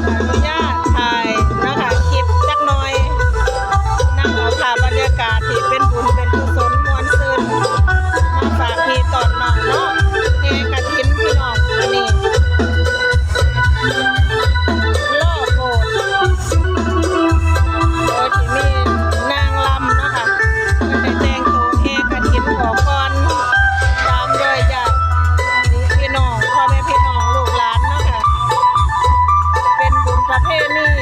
ອະນຸຍາດຖ່າຍເນາະຄະ ຄລິບຈັກໜ່ອຍ ນຳເອົາພາບບັນຍາກາດທີ່ເປັນບຸນເປັນກຸສົນມ່ວນຊື່ນ ມາຝາກພີ່ຕອນນ້ອງເນາະ. ແຫ່ກະຖິນພີ່ນ້ອງ ອັນນີ້ ລອບໂບດ ໂດຍທີ່ມີນາງລຳເນາະຄະ ເພິ່ນໄດ້ແຕ່ງໂຕແຫ່ກະຖິນອອກກ່ອນ ຕາມດ້ວຍຍາດພີ່ນ້ອງ ພໍ່ແມ່ພີ່ນ້ອງລູກຫຼານເນາະຄະ. ເປັນບຸນປະເພນີ